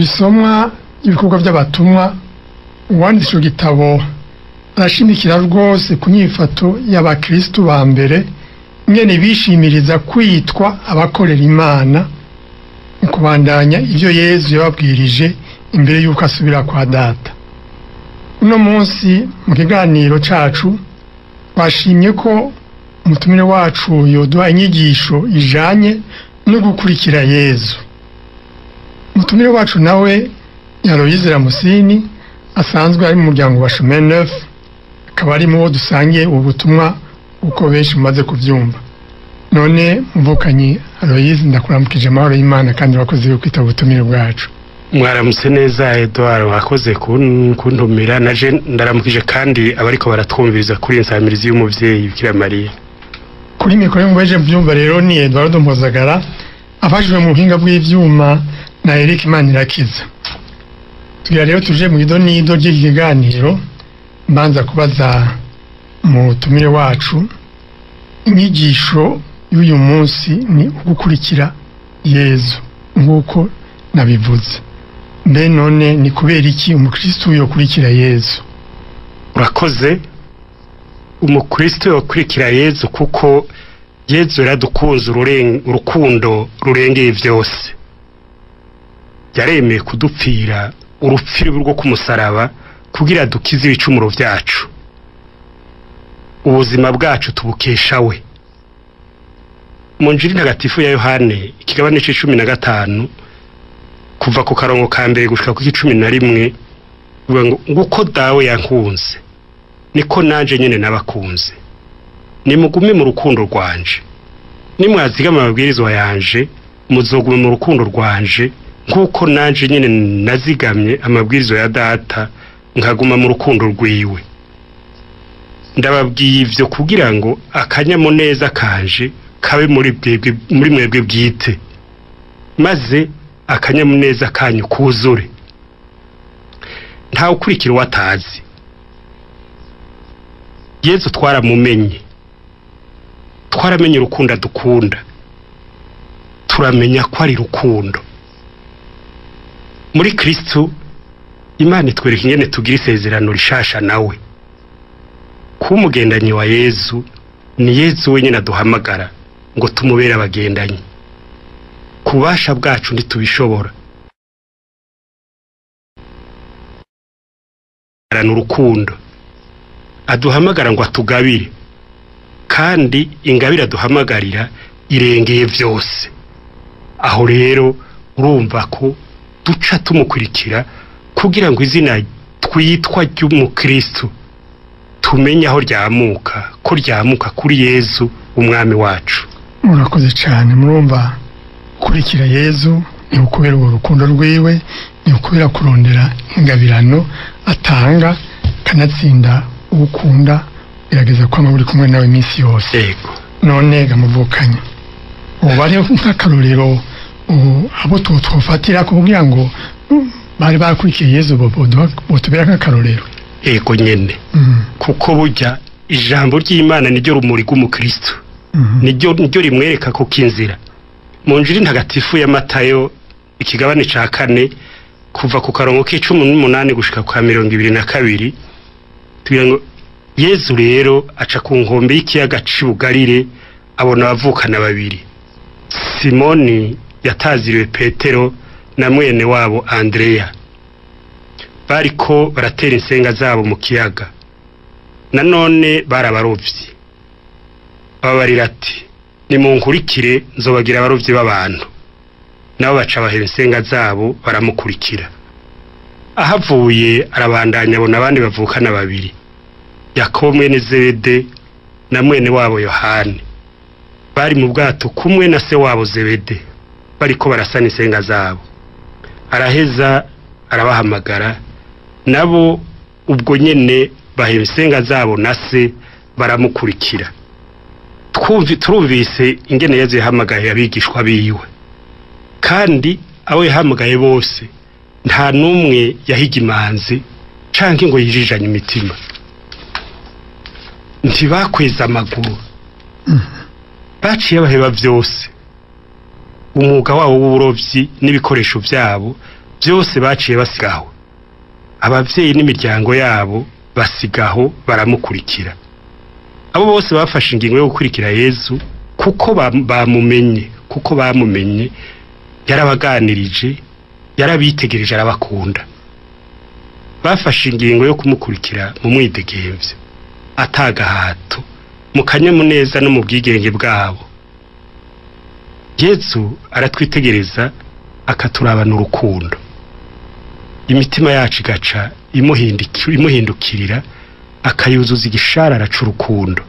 Mu bisomwa ibikorwa by'abatumwa, uwanditse ico gitabo arashimikira rwose ku nyifato y'abakristu ba mbere, ingene bishimiriza kwitwa abakorera Imana mu kubandanya ivyo Yezu yababwirije imbere y'uko asubira kwa Data. Uno munsi mu kiganiro cacu twashimye ko umutumire wacu yoduha inyigisho ijanye no gukurikira Yezu. Umutumire wacu nawe Aloyize Ramusini, asanzwe ari mu muryango wa Chemin Neuf, akaba ari mu bo dusangiye ubutumwa, uko benshi mumaze kuvyumva. None mvukanyi Aloyize, ndakuramukije, amahoro y'Imana, kandi wakoze yo kwitaba ubutumire bwacu. Mwaramutse neza Edouard, wakoze kuntumira. Naje ndaramukije kandi abariko baratwumviriza kuri insamirizi y'umuvyeyi Bikira Mariya. Kuri mikoro y'umubeje mvyumva rero ni Eduardo Mpozagara, afashijwe mu buhinga bw'ivyuma na Eric Manirakiza. Tugira rero tuje mu ido n'ido ry'iki kiganiro. Mbanza kubaza umutumire wacu, inyigisho y'uyu munsi ni ugukurikira Yezu nk'uko nabivuze. Mbe none ni kubera iki umukristu yokurikira Yezu? Urakoze. Umukristo yokurikira Yezu kuko Yezu yaradukunze urukundo rurengeye vyose. Yaremeye kudupfira urupfu rwo kumusaraba kugira dukize ibicumuro vyacu. Ubuzima bwacu tubukesha we. Mu Njiri Ntagatifu ya Yohane, ikigabane c'15, kuva ku karongo ka mbere gushika ku 11, bivuga ngo: "Nguko Dawe yankunze, niko nanje nyene nabakunze. Nimugume mu rukundo rwanje. Nimwazigama amabwirizwa yanje, muzoguma mu rukundo rwanje, nk'uko nanje nyene nazigamye amabwirizwa ya Data, nkaguma mu rukundo rwiwe. Ndababwiye ivyo kugira ngo akanyamuneza kanje kabe muri mwebwe bwite, maze akanyamuneza kanyu kuzure. Ntawe ukurikira uwatazi. Yezu twaramumenye, twaramenye urukundo adukunda, turamenya ko ari rukundo. Muri Kristu Imana itwereka ingene tugira isezerano rishasha nawe. Kuba umugendanyi wa Yezu, ni Yezu wenyine aduhamagara ngo tumubere abagendanyi. Ku bubasha bwacu ntitubishobora. Urukundo aduhamagara ngo atugabire, kandi ingabire aduhamagarira irengeye vyose. Aho rero urumva ko duca tumukurikira kugira ngo izina twitwa ry'umukristo tumenye aho ryamuka, ko ryamuka kuri Yezu umwami wacu. Murakoze cyane. Murumva, gukurikira Yezu ni ukubera urwo rukundo rwiwe, ni ukubera kurondera ingabirano atanga. Kanatsinda ukunda gerageza kwama uri kumwe nawe iminsi yose. Yego. None gamuvukanye, ubu ari nk'akarorero ubu abo twofatira kugira ngo bari bakurikiye Yezu botubera nk'akarorero? Ego nyene, kuko burya ijambo ry'Imana niryo rumuri rw'umukristo, niryo rimwereka ko kinzira. Mu Njiri Ntagatifu ya Matayo, ikigabane ca 4, kuva ku karongo k'18 gushika kwa 22, tugira ngo: "Yezu rero aca ku nkombe y'ikiyaga c'Ibugarire, abona abavukana babiri, Simoni yataziriwe Petero na mwene wabo Andreya, bariko baratera insenga zabo mu kiyaga. Nanone barabarovyi. Ababarira ati: 'Nimunkurikire, nzobagira abarovyi b'abantu.' Nabo baca bahera insenga zabo, baramukurikira. Ahavuye arabandanya, abona abandi bavukana babiri, Yakobo mwene Zebede na mwene wabo Yohani, bari mu bwato kumwe na se wabo Zebede, bariko barasana insenga zabo. Araheza arabahamagara, nabo ubwo nyene baheba insenga zabo na se, baramukurikira." Turumvise ingene Yezu yahamagaye abigishwa biwe, kandi abo yahamagaye bose nta n'umwe yahiga imanzi canke ngo yijijanye imitima. Ntibakweza amaguru, baciye baheba vyose, umwuga wabo w'uburovyi n'ibikoresho vyabo. Byose baciye basigaho, abavyeyi n'imiryango yabo basigaho baramukurikira. Abo bose bafashe ingingo yo gukurikira Yezu kuko bamumenye, kuko bamumenye, yarabaganirije, yarabitegereje, arabakunda. Bafashe ingingo yo kumukurikira mu mwidegemvyo, atagahato, mu kanyamuneza no mu bwigenge bwabo. Yezu aratwitegereza akaturabana urukundo, imitima yacu igaca imuhindukirira, akayuzuza igisharara c'urukundo.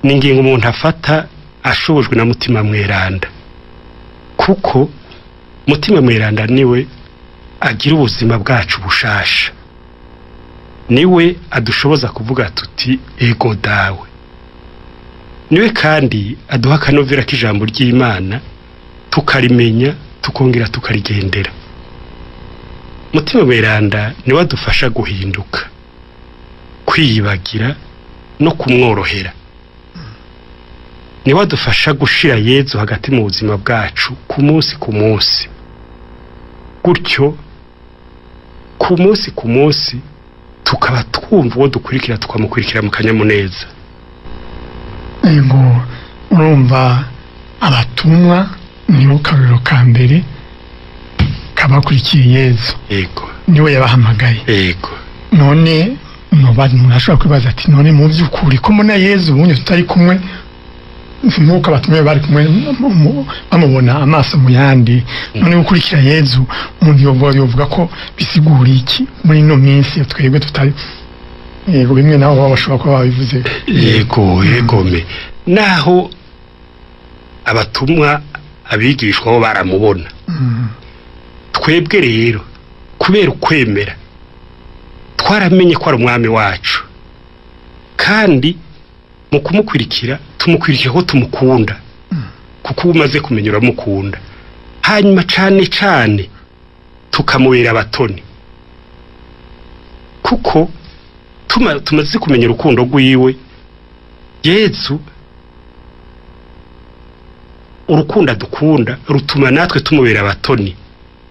Ni ingingo umuntu afata ashobojwe na Mutima Mweranda, kuko Mutima Mweranda niwe agira ubuzima bwacu bushasha, niwe adushoboza kuvuga tuti ego dawe. Niwe kandi aduha akanovera k'ijambo ry'Imana, tukarimenya, tukongera tukarigendera. Mutima Mweranda niwe adufasha guhinduka, kwiyibagira no kumworohera. Niwe adufasha gushira Yezu hagati mu buzima bwacu ku munsi ku munsi. Gutyo ku munsi ku munsi tukaba twumva uwo dukurikira, tukamukurikira mu kanyamuneza. Ego, urumva abatumwa nibo karorero ka mbere kabakurikiye Yezu. Ego, niwe yabahamagaye. Ego. None umuntu ashobora kwibaza ati none mu by'ukuri ko mbona Yezu ubundi tutari kumwe, nk'uko abatumwa bari kumwe bamubona amaso mu yandi, none gukurikira Yezu umuntu yovuga ko bisigura iki muri ino minsi twebwe tutari? Yego, bimwe naho baba bashobora kuba babivuze. Yego, yegome. Naho abatumwa abigishwa bo baramubona, twebwe rero kubera ukwemera twaramenye ko ari umwami wacu, kandi mu kumukurikira tumukurikira ko tumukunda, kuko umaze kumenya uramukunda. Hanyuma cane cane tukamubera abatoni, kuko tumaze kumenya urukundo rwiwe. Yezu urukundo adukunda rutuma natwe tumubera abatoni.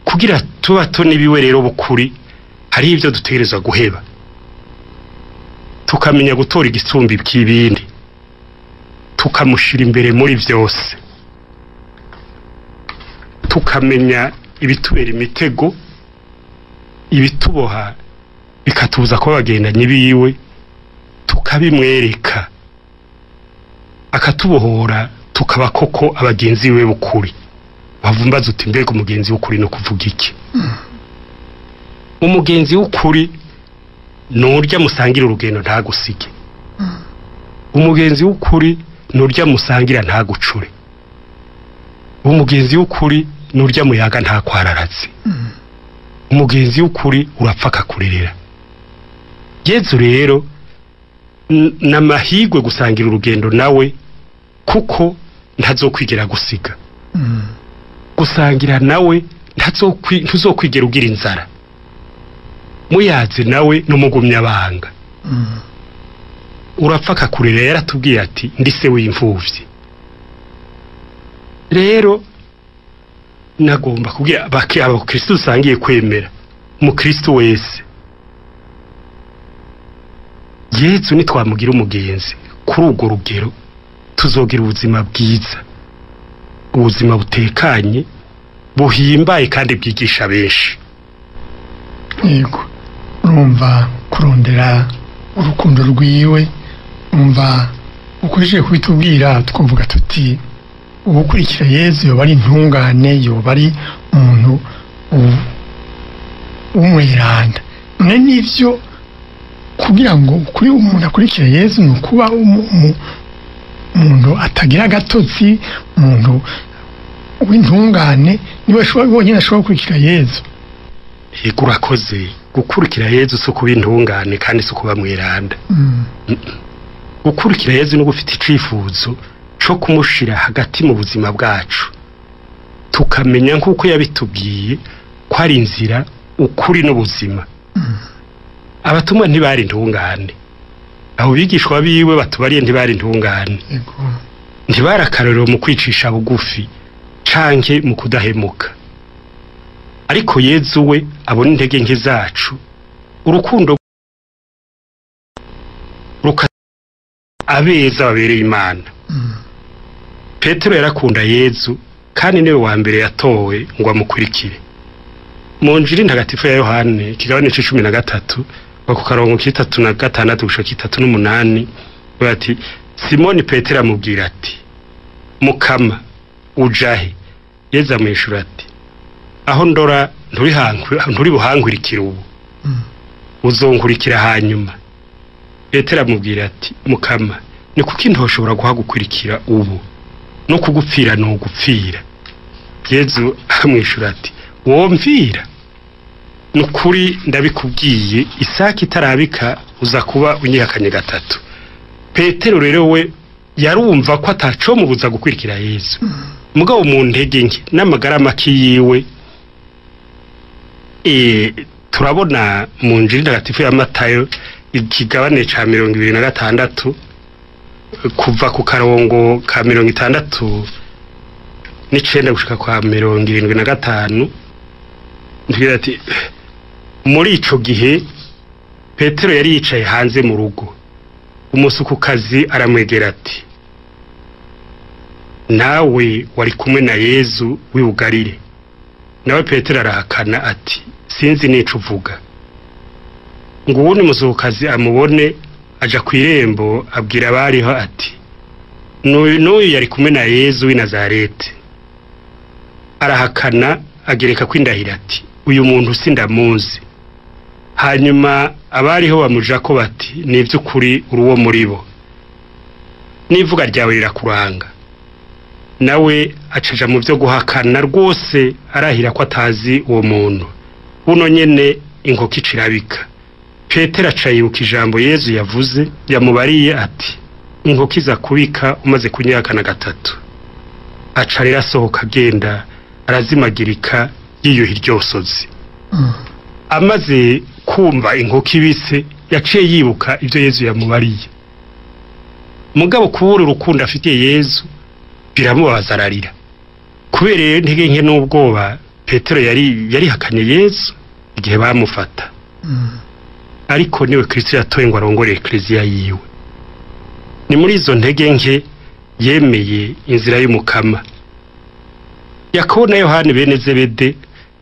Kugira tuba abatoni biwe rero bukuri, hari ibyo dutegerezwa guheba, tukamenya gutora igisumbi by'ibindi, tukamushira imbere muri byose, tukamenya ibitubera imitego, ibituboha bikatubuza kuba abagendanyi biwe, tukabimwereka akatubohora, tukaba koko abagenzi biwe bukuri. Wavumbaza uti mbega umugenzi w'ukuri no kuvuga iki? Umugenzi w'ukuri nurya musangira urugendo ntagusige. Umugenzi w'ukuri nurya musangira ntagucure. Umugenzi w'ukuri nurya muyaga ntakwararatse. Umugenzi w'ukuri urapfa akakurerera. Yezu rero namahigwe gusangira urugendo nawe, kuko ntazokwigera gusiga. Gusangira nawe ntuzokwigera ugira inzara. Muyaze nawe n'umugumya banga. Urapfa akakurerera. Yaratubwiye ati ndi se w'imfuvyi. Rero nagomba kubwira abakristo usangiye kwemera, umukristo wese Yezu nitwamugira umugenzi kuri urwo rugero, tuzogira ubuzima bwiza, ubuzima butekanye, buhimbaye kandi bwigisha benshi. Yego, urumva kurondera urukundo rwiwe, umva ukoresheje kubitubwira tukumvuga tuti ubukurikira Yezu yoba ari intungane, yoba ari umuntu w'umweranda. None nivyo kugira ngo kuri umuntu akurikira Yezu ni ukuba umuntu atagira agatotsi, umuntu w'intungane, niwe wenyine ashobora gukurikira Yezu. Yego, urakoze. Gukurikira Yezu si ukuba intungane kandi si ukuba mweranda. Gukurikira Yezu no gufite icifuzo co kumushira hagati mu buzima bwacu, tukamenya nk'uko yabitubwiye ko ari inzira, ukuri n'ubuzima. Abatumwa ntibari intungane, abo bigishwa biwe batubariye ntibari intungane, ntibari akarorero mu kwicisha bugufi canke mu kudahemuka. Ariko Yezu we abona intege nke zacu, urukundo ruka abeza babereye Imana. Petero yarakunda Yezu kandi niwe wa mbere yatowe ngo amukurikire. Mu Njiri ntagatifu ya Yohane ikigabane c'13 ku karongo k'36 gushika 38 bati Simoni Petero amubwira ati Mukama ujahe? Yezu amwishura ati aho ndora nturi buhangurikira ubu, uzonkurikira hanyuma. Petero amubwira ati Mukama ni kuki ntoshobora guhagukurikira ubu, no kugupfira no gupfira? Yezu amwishura ati womvira, nukuri ndabikubwiye, isaki itarabika uza kuba unyihakanye gatatu. Petero rero we yarumva ko atacomubuza gukurikira Yezu, mugabo mu ntege nke n'amagara make yiwe. Turabona mu Njiri ntagatifu ya Matayo ikigabane ca 26 kuva ku karongo ka 69 gushika kwa 75, ngira ati muri ico gihe Petero yari yicaye hanze mu rugo, umusukukazi aramwegera ati nawe wari kumwe na Yezu w'i Galile. Nawe Petero arahakana ati sinzi nico uvuga. Ngo uwundi musukukazi amubone aja ku irembo abwira abariho ati n'uyu yari kumwe na Yezu w'i Nazareti. Arahakana agereka kwindahira ati uyu muntu sindamuzi. Hanyuma abariho bamujako bati ni iby'ukuri uri uwo muri bo, n'ivuga ryawe rirakuranga. Nawe acaja mu byo guhakana rwose arahira ko atazi uwo muntu. Buno nyene inkoko icirabika. Petero aca yibuka ijambo Yezu yavuze yamubariye ati inkoko iza kubika umaze kunyihakana gatatu. Aca rero asohoka agenda arazimagirika yiyuha iryosozi. Amaze kumva inkoko ibise yaciye yibuka ibyo Yezu yamubariye. Mugabo kubura urukundo afitiye Yezu biramubabaza ararira. Kubera rero intege nke n'ubwoba, Petero yarihakanye Yezu igihe bamufata. Ariko niwe Kristo yatoye ngo arongore ekleziya yiwe. Ni muri izo ntege nke yemeye inzira y'Umukama. Yakobo na Yohani bene Zebede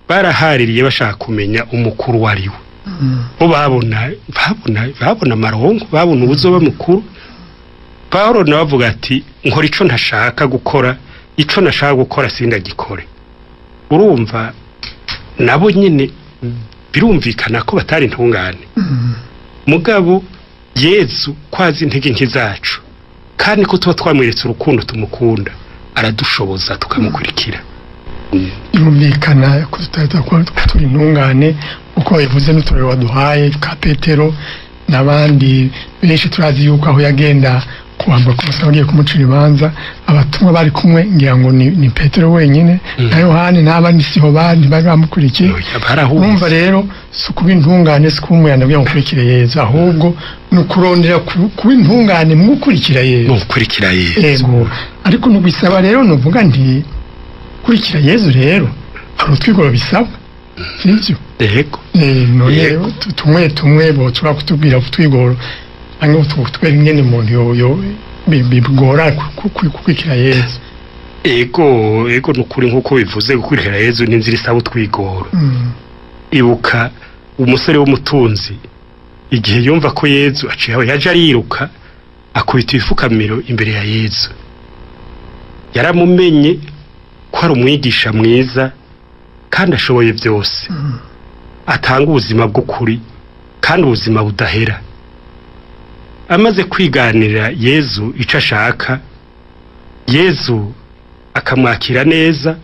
barahaririye bashaka kumenya umukuru wari we. Bo babona amarongo, babona ubuzoba mukuru. Paulo nawe avuga ati nkora ico ntashaka gukora, ico nashaka gukora sindagikore. Urumva nabo nyine birumvikana ko batari intungane. Mugabo Yezu kwazi intege nke zacu kandi ko tuba twamweretse urukundo tumukunda, aradushoboza tukamukurikira. Birumvikana ko turi intungane uko bivuze n'uturere waduhaye ka Petero n'abandi benshi. Turazi yuko aho yagenda kubambwa ku musaraba agiye kumucira ibanza, abatumwa bari kumwe ngira ngo ni Petero wenyine na Yohani n'abandi siho bandi bari bamukurikiye. Urumva rero si ukuba intungane, si kuba umuyanda kugira ngo ukurikire Yezu, ahubwo ni ukurondera kuba intungane mu gukurikira Yezu. Mu gukurikira Yezu. Yego. Ariko nugusaba rero nuvuga nti kurikira Yezu rero hari utwigoro bisaba, sivyo? Yego. None tumwe bo tuba kutubwira utwigoro ango tutwere ngene umuntu yo bigora gukurikira Yezu. Ego nukuri nkuko bivuze gukurikira Yezu ni inzira isaba utwigoro. Ibuka umusore w'umutunzi igihe yumva ko Yezu aciye aho yaje ariruka akubita ibifukamiro imbere ya Yezu. Yaramumenye ko ari umwigisha mwiza kandi ashoboye byose, atanga ubuzima bw'ukuri kandi ubuzima budahera. Amaze kwiganira Yezu ico ashaka, Yezu akamwakira neza,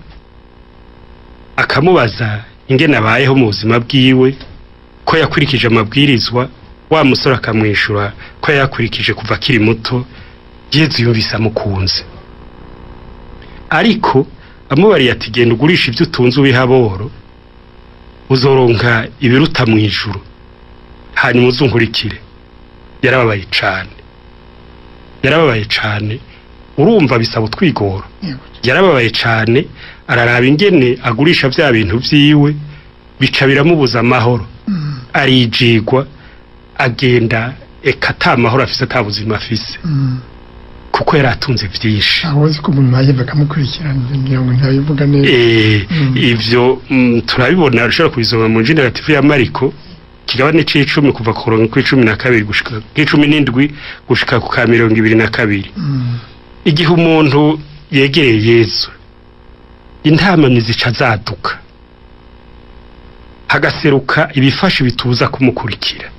akamubaza ingene abayeho mu buzima bwiwe, ko yakurikije amabwirizwa. Wa musore akamwishura ko yakurikije kuva akiri muto. Yezu yumvise amukunze, ariko amubariye ati genda ugurisha ibyo utunze ubihe aboro, uzoronka ibiruta mu ijuru, hanyuma uzunkurikire. Yarababaye cane, yarababaye cane. Urumva bisaba utwigoro. Yarababaye cane, araraba ingene agurisha vya bintu vyiwe Bica biramubuza amahoro, arijigwa, agenda eka ata mahoro afise, ata buzima afise, kuko yari atunze vyinshi. Awozi ko mumaye bakamukurikirana, ngira ngo ntabivuga neza. Ivyo turabibona, ushobora kubisoma mu Njiri Ntagatifu ya Mariko, kigabane c'icumi, kuva ku murongo kw'icumi na kabiri gushika kw'icumi n'indwi gushika ku ka 22. Igihe umuntu yegereye Yezu, intamamyi zica zaduka, hagaseruka ibifashi bituza kumukurikira.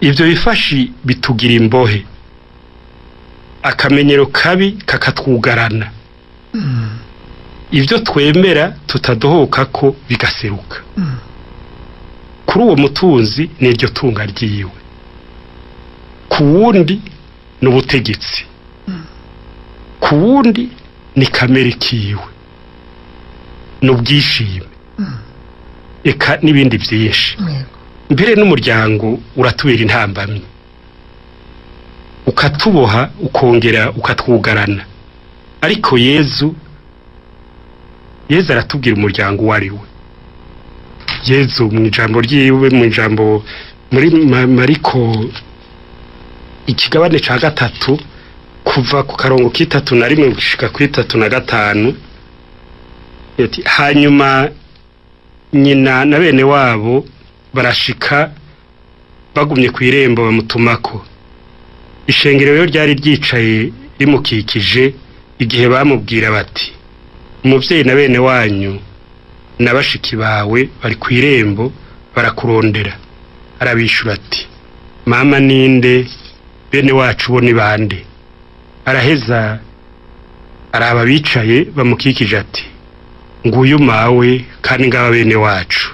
Ivyo bifashi bitugira imbohe, akamenyero kabi kakatwugarana, ivyo twemera tutadohoka ko bigaseruka. Kuri uwo mutunzi n'iryo tunga ryiwe, ku wundi n'ubutegetsi, ku wundi ni kamere kiwe n'ubwishime, eka n'ibindi byinshi. Mbere n'umuryango uratubera intambamyi, ukatuboha, ukongera ukatwugarana. Ariko Yezu aratubwira umuryango uwo ari we. Yezu mu ijambo ryiwe, mu ijambo muri Mariko ikigabane ca 3, kuva ku karongo k'31 gushika ku 35, ati: hanyuma nyina na bene wabo barashika, bagumye ku irembo bamutumako. Ishengero rero ryari ryicaye rimukikije igihe bamubwira bati: umuvyeyi na bene wanyu na bashiki bawe bari ku irembo barakurondera. Arabishura ati: mama ninde? Bene wacu bo ni bande? Araheza araba bicaye bamukikije ati: nguyu mawe kandi ngaba bene wacu.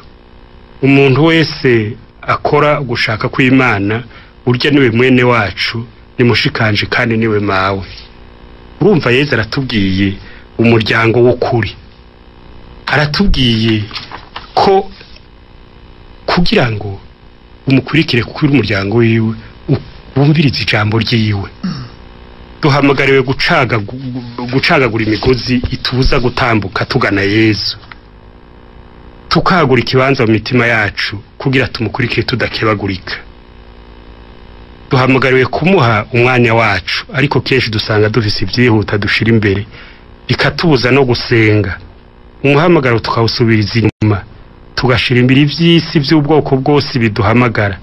Umuntu wese akora gushaka kw'Imana, urya niwe mwene wacu, ni mushikanje kandi niwe mawe. Urumva Yezu aratubwiye umuryango w'ukuri, aratubwiye ko kugira ngo umukurikire kuri umuryango wiwe, wumvirize ijambo ryiwe. Duhamagariwe gucagagura imigozi itubuza gutambuka tugana Yezu, tukagura ikibanza mu mitima yacu kugira tumukurikire tudakebagurika. Duhamagariwe kumuha umwanya wacu, ariko kenshi dusanga dufise ibyihuta dushira imbere bikatubuza no gusenga. Umuhamagaro tukawusubiriza inyuma, tugashira imbere ivy'isi by'ubwoko bwose biduhamagara,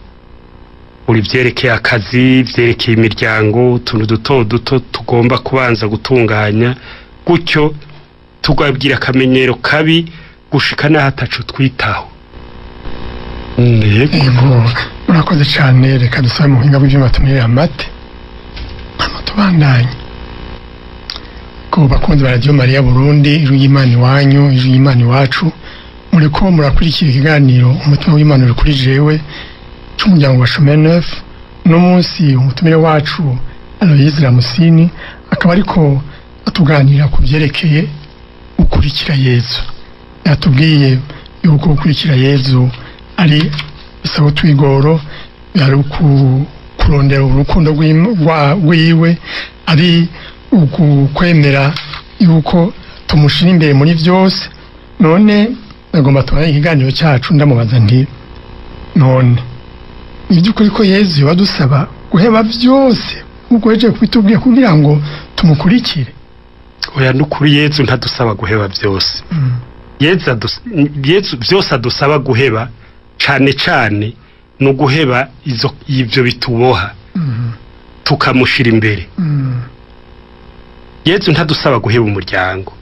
uri vyerekeye akazi, vyerekeye imiryango, utuntu duto duto tugomba kubanza gutunganya, gutyo tugabwira akamenyero kabi gushika n'aho ataco twitaho. Yego, murakoze cyane. Reka dusabe mu buhinga bw'ivyuma tumire amate tubandanye. Ku bakunzi ba Radio Maria Burundi, ijwi ry'Imana iwanyu, ijwi ry'Imana iwacu, muriko murakurikira ikiganiro Umutima w'Imana uri kuri jewe c'umuryango wa Chemin Neuf. Uno munsi umutumire wacu Aloyizi Ramusini akaba ariko atuganira ku vyerekeye gukurikira Yezu. Yatubwiye yuko gukurikira Yezu ari bisaba twigoro, ari kurondera urukundo rwiwe, ari ukwemera yuko tumushira imbere muri vyose. None nagomba tubane ikiganiro cyacu ndamubaza nti: none iby'ukuri ko Yezu badusaba guheba byose ubwo yaje kubitubwira kugira ngo tumukurikire? Oya, n'ukuri Yezu ntadusaba guheba byose. Yezu byose adusaba guheba cane cane no guheba ivyo bituboha, tukamushira imbere. Yezu ntadusaba guheba umuryango,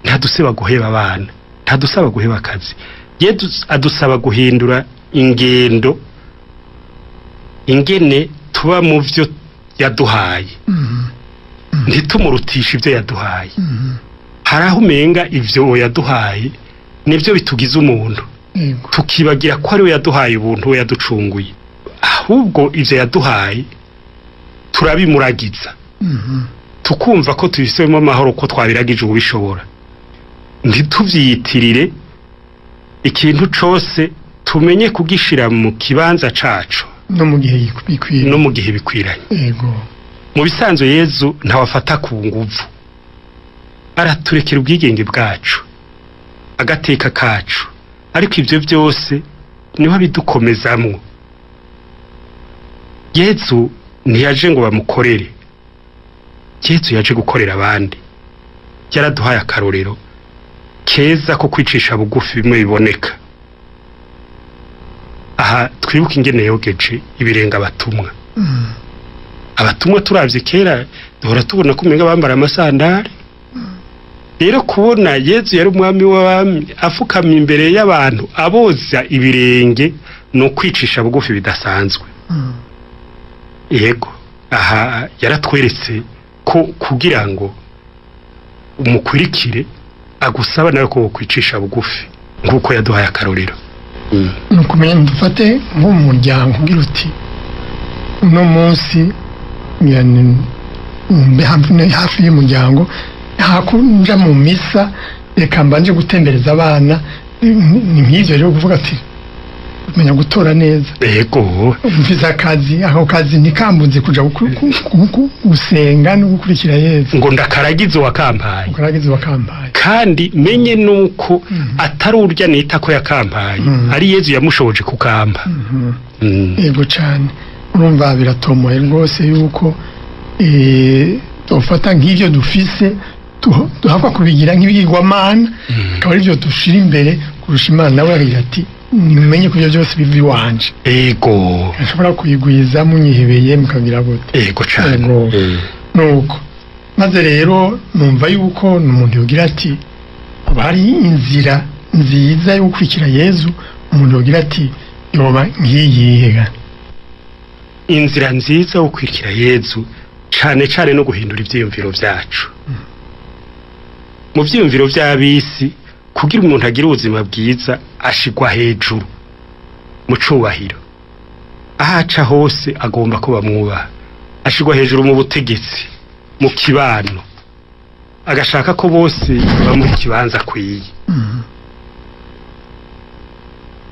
ntadusaba guheba abana, ntadusaba guheba akazi. Yezu adusaba guhindura ingendo, ingene tuba mu vyo yaduhaye, ntitumurutishe ivyo yaduhaye. Hari aho umenga ivyo yaduhaye nivyo bitugize umuntu, tukibagira ko ari we yaduhaye ubuntu, we yaducunguye. Ahubwo ivyo yaduhaye turabimuragiza, tukumva ko tubisemo amahoro, ko twabiragije ubishobora. Ntituvyiyitirire ikintu cose, tumenye kugishira mu kibanza cacu no mu gihe bikwiranye, no mu gihe bikwiranye. Yego, mu bisanzwe Yezu ntawafata ku nguvu, araturekera ubwigenge bwacu, agateka kacu, Ariko ibyo byose niho abidukomezamwo. Yezu ntiyaje ngo bamukorere, Yezu yaje gukorera abandi. Yaraduhaye akarorero keza ko kwicisha bugufi bimwe biboneka. Aha twibuke ingene yogeje ibirenga abatumwa. Abatumwa turavye kera duhora tubona ko umenga bambara amasandari. Rero kubona Yezu yari umwami w'abami afukamye imbere y'abantu aboza ibirenge no kwicisha bugufi bidasanzwe. Yego, aha yaratweretse ko kugira ngo umukurikire agusaba nawe ko kwicisha bugufi nkuko yaduhaye akarorero. Nukumenya ndufate nko mu muryango ngira uti uno munsi mbe hafi y'umuryango hakunja mu misa, reka mbanje gutembereza abana. Ni nk'ivyo rero kuvuga ati menya gutora neza. Yego, mfise akazi, ako kazi ntikambuze kuja gusenga no gukurikira Yezu, ngo ndakaragize wakampaye, ukaragize wakampaye. Kandi menye nuko atari urya nita ko yakampaye, ari Yezu yamushoboje kukampa. Yego cyane, urumva biratomoye rwose yuko dufata nk'ivyo dufise duhakwa kubigira nk'ibigirwamana, akaba arivyo dushira imbere kurusha Imana. Nawe akagira ati nimenye ko ibyo byose biva iwanje. Ego, nshobora kuyigwiza munyihebeye mukagira gute. Ego cyane. Nuko maze rero numva yuko umuntu yogira ati haba hari inzira nziza yo gukurikira Yezu, umuntu yogira ati yoba nk'iyihe? Inzira nziza yo gukurikira Yezu cane cane no guhindura ivyiyumviro vyacu. Mu vyiyumviro vy'abisi, kugira umuntu agire ubuzima bwiza ashigwa hejuru mu cubahiro, ahaca hose agomba ko bamwubaha. Ashigwa hejuru mu butegetsi, mu kibano, agashaka ko bose bamuha ikibanza akwiye.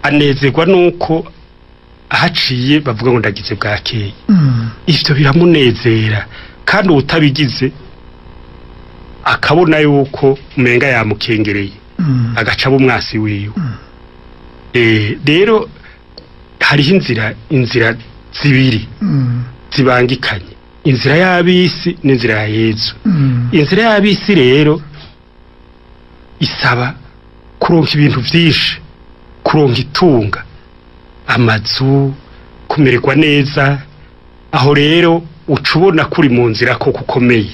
Anezerwa nuko ahaciye bavuga ngo ndagize bwakeye. Ivyo biramunezera, kandi utabigize akabona yuko umenga yamukengereye, agaca umwasi wiwe. Rero hariho inzira zibiri zibangikanye, inzira y'abisi n'inzira ya Yezu. Inzira y'abisi rero isaba kuronka ibintu vyinshi, kuronka itunga, amazu, kumererwa neza. Aho rero uca ubona kuri mu nzira ko kukomeye.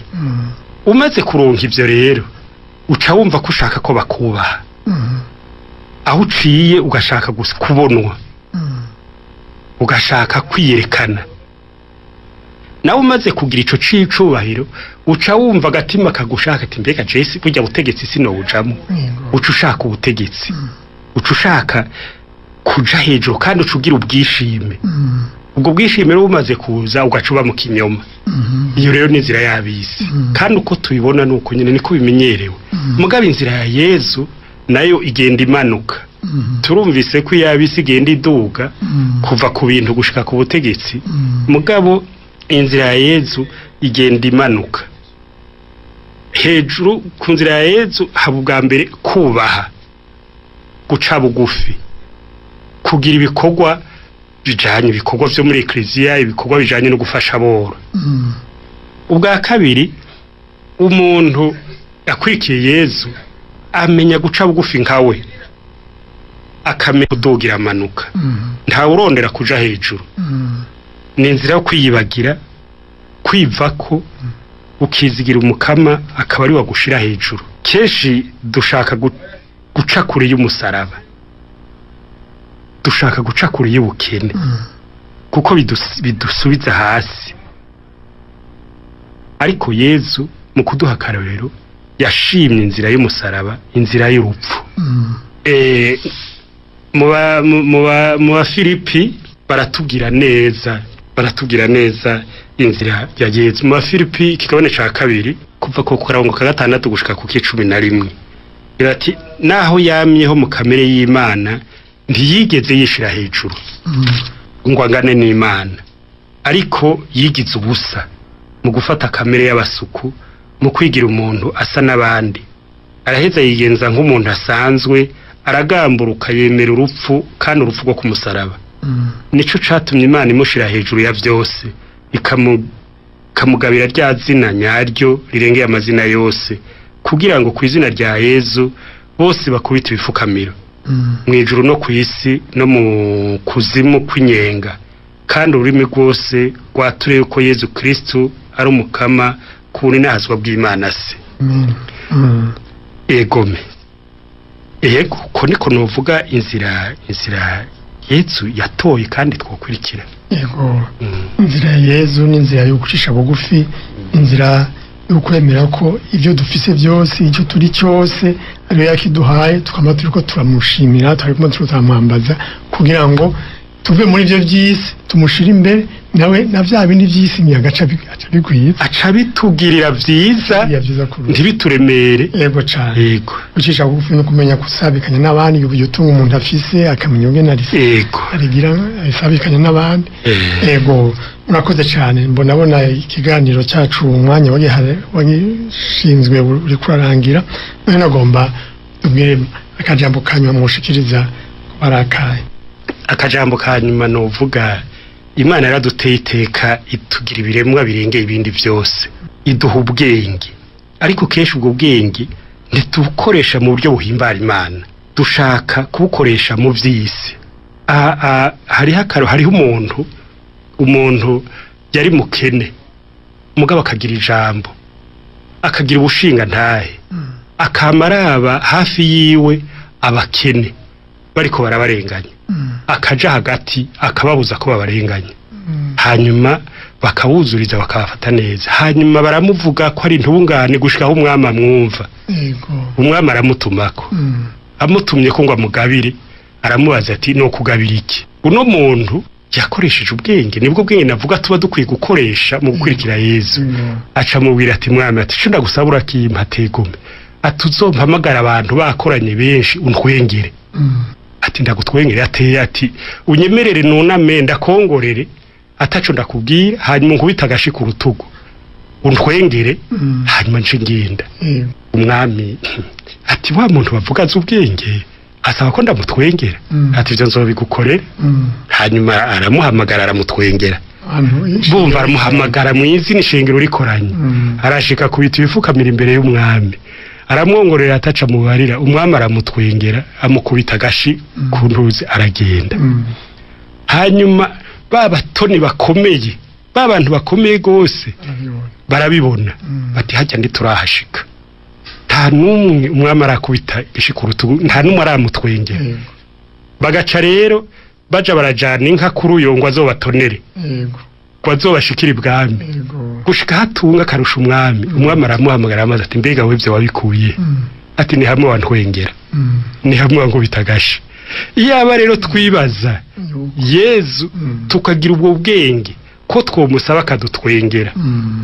Umaze kuronka ivyo rero uca wumva ko ushaka ko bakubaha. Aho uciye ugashaka kubonwa, ugashaka kwiyerekana. Nawe umaze kugira ico cicubahiro uca wumva agatima kagushaka ati mbega Jesse burya butegetsi sinowujamo. Uca ushaka ubutegetsi, uca ushaka kuja hejuru, kandi uca ugira ubwishime. Ubwo bwishime rero bumaze kuza ugaca uba mu kinyoma. Iyo rero ni inzira y'abisi, kandi uko tubibona nuko nyene niko bimenyerewe. Mugabo inzira ya Yezu nayo igenda imanuka. Turumvise ko iyabisi igenda iduga kuva ku bintu gushika ku butegetsi. Mugabo inzira ya Yezu igenda imanuka. Hejuru ku nzira ya Yezu haba ubwa mbere kubaha, guca bugufi, kugira ibikorwa bijanye, ibikorwa vyo muri ekleziya, ibikorwa bijanye no gufasha aboro. Ubwa kabiri, umuntu akurikiye Yezu amenya guca bugufi nkawe, akamenya kudugira amanuka. Ntawe urondera kuja hejuru. Ni inzira yo kwiyibagira, kwivako, ukizigira umukama akaba ari wagushira hejuru. Kenshi dushaka guca kure y'umusaraba, dushaka guca kure y'ubukene, kuko bidusubiza hasi. Ariko Yezu mu kuduha akarorero yashimye inzira y'umusaraba, inzira y'urupfu. Mu ba Filipi baratubwira neza inzira ya Yezu. Mu ba Filipi ikigabane ca 2 kuva ku karongo ka 6 gushika ku 11, ati naho yamyeho mu kamere y'Imana ntiyigeze yishira hejuru ngo angane n'Imana, ariko yigize ubusa mu gufata kamere y'abasuku, mu kwigira umuntu asa n'abandi. Araheza yigenza nk'umuntu asanzwe, Aragamburuka yemera urupfu, kandi urupfu rwo kumusaraba. Nico catumye Imana imushira hejuru ya vyose, ikamugabira rya zina nyaryo rirengeye amazina yose, kugira ngo ku izina rya Yezu bose bakubite ibifukamiro, mu ijuru no ku isi no mu kuzimu kw'inyenga, kandi ururimi rwose rwature yuko Yezu Kristu ari umukama ku bunazwa bw'Imana se. Egome. Ego ko niko novuga inzira Yezu yatoye kandi twokurikira. Yego. Inzira ya Yezu ni inzira yo gucisha bugufi, inzira yo kwemera ko ibyo dufise byose, icyo turi cyose ariyo yakiduhaye, tukaba turiko turamushimira, turiko turamwambaza kugira ngo tuve muri ibyo by'isi tumushira imbere, nawe na vya bindi by'isi nyagaca bigwiza, aca bitugirira vyiza ntibituremere. Yego cyane. Yego. Gucisha bugufi no kumenya kusabikanya n'abandi, uburyo tunga umuntu afise akamenya ubwe narise. Yego. Arigira asabikanya n'abandi. Yego. Murakoze cyane. Mbona bona ikiganiro cyacu umwanya wagishinzwe uri kurarangira. None nagomba tubwire akajambo kanyuma mushikiriza barakaye. Akajambo kanyuma novuga, Imana yaraduteye iteka itugira ibiremwa birengeye ibindi byose, iduha ubwenge, ariko kenshi ubwo bwenge ntitubukoresha mu buryo buhimbara Imana, dushaka kubukoresha mu by'isi. Hariho umuntu yari mukene, mugabo akagira ijambo, akagira ubushinga ntahe, akamaraba hafi yiwe abakene bariko barabarenganya, akaja hagati akababuza ko babarenganya, hanyuma bakawuzuriza bakabafata neza, hanyuma baramuvuga ko ari intungane gushika aho umwami amwumva. Umwami aramutumako, amutumye ko ngo amugabire, aramubaza ati no kugabira iki? Uno muntu yakoresheje ubwenge, nibwo bwenge navuga tuba dukwiye gukoresha mu gukurikira Yezu. Aca mubwira ati mwami, ati cyo ndagusaba urakimpa tegume, ati uzompamagara abantu bakoranye benshi untwengere. Ati ndagutwengere, ateye ati unyemerere nuname ndakongorere ataco ndakubwira, hanyuma nkubita agashi ku rutugu untwengere, hanyuma nce ngenda. Umwami ati wa muntu bavuga azi ubwenge asaba ko ndamutwengera, ati ivyo nzobigukorera. Hanyuma aramuhamagara aramutwengera, bumva aramuhamagara mu izina ishengero rikoranye, arashika kubita ibifukamira imbere y'umwami, aramwongorera ataca mubarira, umwami aramutwengera amukubita agashi ku ntuzi aragenda. Hanyuma babatoni bakomeye, babantu bakomeye gose barabibona, bati hajya ndi turahashika, nta numwe umwami arakubita agashi ku rutugu, nta numwe aramutwengera. Bagaca rero baja barajana inka kuri uyo ngo azobatonere, ngo azobashikire ibwami, gushika hatunga karusha umwami. Umwami aramuhamagara amaze ati mbega we ivyo wabikuye? Ati ni hamwe wantwengera, ni hamwe wankubita agashi. Iyaba rero twibaza Yezu tukagira ubwo bwenge ko twomusaba akadutwengera,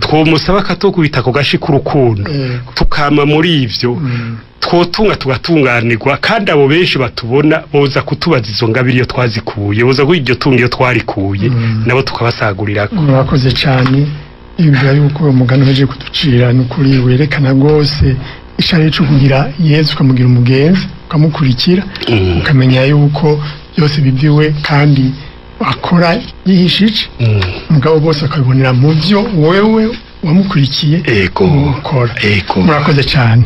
twomusaba akatukubita ku gashi k'urukundo, tukama muri ivyo, twotunga tugatunganirwa, kandi abo benshi batubona boza kutubaza izo ngabire iyo twazikuye, boza ko iryo tunga iyo twarikuye, nabo tukabasagurirako. Murakoze cyane. Ibyo yuko umugani uhejeje kuducira nukuri werekana rwose ishari cyo kugira Yezu ukamugira umugenzi, ukamukurikira, ukamenya yuko byose biviwe kandi akora yihishije, mugabo bose akabibonera mu byo wewe wamukurikiye ukora. Murakoze cyane.